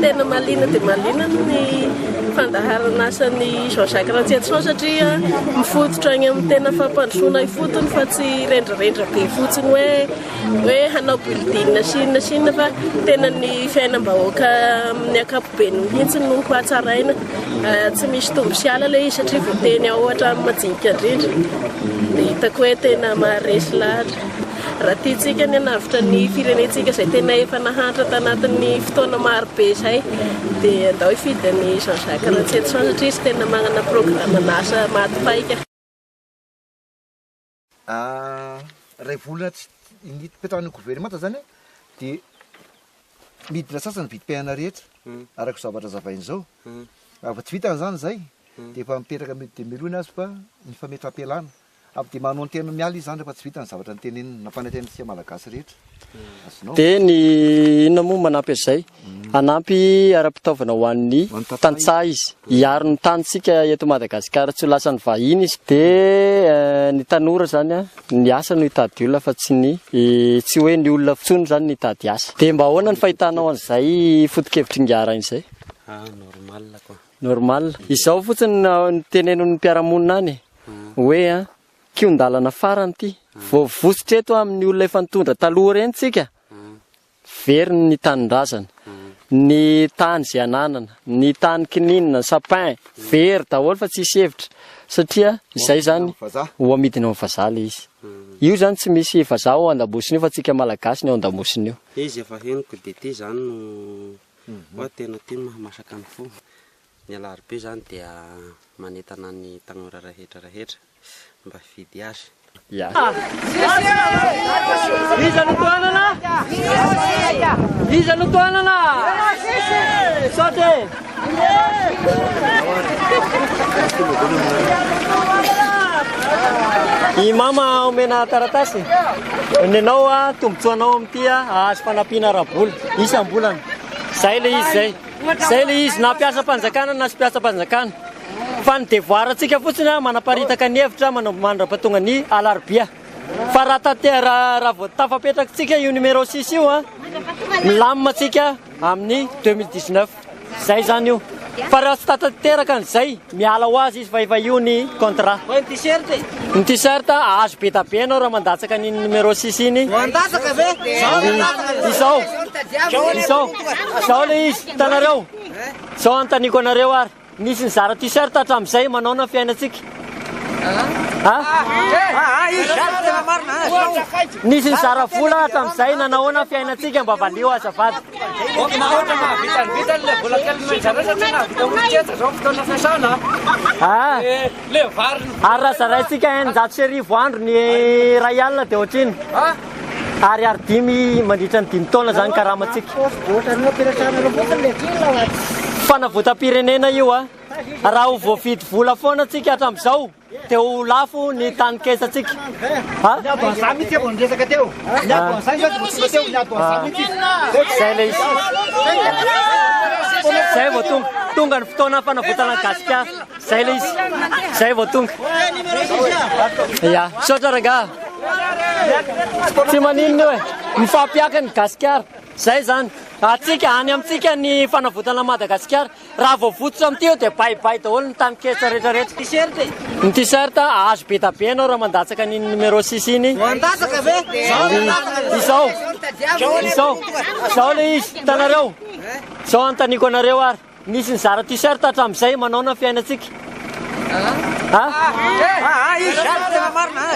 Tena mahaliana dia mahaliana ny fandaharan'asan'i Jean Jacques Ratsietison satria mifototra any amin'ny tena fampandrosoana ifotony fa tsy rendrarendra be fotsiny hoe hoe hanao building sy inona sy inona fa tena ny fiainam-bahoaka amin'ny ankapobeny mihitsy no hatsaraina. Tsy misy tombo sy ala ilay izy satria voateny ao hatramin'ny majinika indrindra. Dia hitako hoe tena maharesy lahatra. Raha tiantsika ny hanavotra ny firenentsika izay tena efa nahantra tanatin'ny fotoana maro be izay dia andao hifidy an'i Jean Jacques Ratsietison satria izy tena manana programan'asa maty paika. Iray volana tsy nipetrahan'ny governemanta zany dia midina sasany ny vidim-piainana rehetra araka izao zavatra hazavaina izao. Raha vao tsy vitany izany izay dia efa mipetraka dia melohina azy fa ny fametram-pialana. Avy dia manao ny tena miala izy izany rehefa tsy vita ny zavatra noteneniny nampanantenainy antsika Malagasy rehetra. Azonao? Dia ny inona moa manampy an'izay? Hanampy ara-pitaovana ho an'ny tantsaha izy. Hiaro ny tanintsika eto Madagasikara tsy ho lasan'ny vahiny izy. Dia ny tanora izany, ny asa no hitady olona fa tsy ny tsy hoe ny olona intsony izany no hitady asa. Dia mba ahoana ny fahitanao an'izay foto-kevitr'ingahy Rainy izay? Ah, normal quoi. Normal. Izao fotsiny no teneno ny mpiara-monina any e. Hoe an, kihon-dalana farany ity. Vao vositra eto amin'ny olona efa nitondra taloha ireny tsika, very ny tanindrazana, ny tany izay ananana, ny tany kininina, ny sapin, very daholo fa tsisy hevitra. Satria izay izany ho amidina amin'ny vazaha ilay izy. Io izany tsy misy vazaha ao andamosina io fa tsika malagasy ny ao andamosina io. Izy efa henoko dia ity izany no hoa tena ity no mahamasaka ny fo. Ny alarobia izany dia manentana ny tanora rehetra rehetra mba hifidy azy. Ya. Iza no tohanana? Iza no tohanana? Misaotra e! I mama omena taratasy. Ny anao a, tombontsoanao amin'ity a, hahazo fanampiana ara-bola isam-bolana. Zay le izy zay. Zay le izy na mpiasam-panjakana na tsy mpiasam-panjakana. Fa ny devoir antsika fotsiny a, manaparitaka ny hevitra manao mandra-pahatonga ny alarobia. Fa raha tate raha raha vao tafapetrakintsika io numéro 6 io a, milamina tsika amin'ny 2019. Zay zany io. Fa raha tsy tanteraka an'izay, miala ho azy izy fa efa io ny contrat. Ny t-shirt e? Ny t-shirt ahazo be da be ianao raha mandatsaka an'iny numéro 6 iny. Mandatsaka ve? Izao, izao, izao le izy, hitanareo? Izao anontaniako anareo ary, nisy nizara t-shirt hatramin'izay, manaona ny fiainantsika? Ha? Nisy nizara vola hatramin'izay, nanahoana ny fiainantsika? Mba valio azafady. Ah. Ary raha zaraintsika 1600 andro ny iray alina dia ohatrino? Ariary dimy mandritra ny dimy taona izany karamantsika. Fanavotam-pirenena io a. Raha ho voavidy vola foana tsika hatramin'izao dia ho lafo ny taninketsantsika. Ha? Zay ilay izy. Zay vao tonga. Tonga ny fotoana fanavotana an'i Gasikara. Zay ilay izy. Zay vao tonga. Ya, misaotra rangaha. Tsy maninona io e. Mifampiaka ny Gasikara. Zay zany. Atsika, any amintsika ny fanavotana Madagasikara. Raha vao votsotra amin'ity eo dia bye bye daholo ny taninketsa rehetra rehetra. T-shirt e. Ny t-shirt ahazo be da be ianao raha mandatsaka an'iny numéro 6 iny. Mandatsaka ve? Izao, izao, izao ilay izy, hitanareo? Izao anontaniako anareo ary. Nisy nizara t-shirt hatramin'izay, manaona ny fiainantsika? Ha?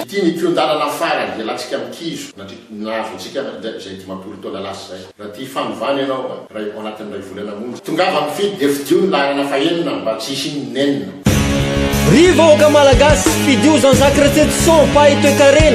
Ity ny kihon-dalana farany hialantsika amin'ny kizo nandritry ny nahazo antsika izay 50 taona lasa izay. Raha tia fanovana ianao, raha ao anatin'ny iray volana monja, tongava mifidy dia fidio ny laharana fahenina mba tsy hisian'ny nenina. Ry vahoaka Malagasy, fidio Jean Jacques Ratsietison, mpahay toekarena.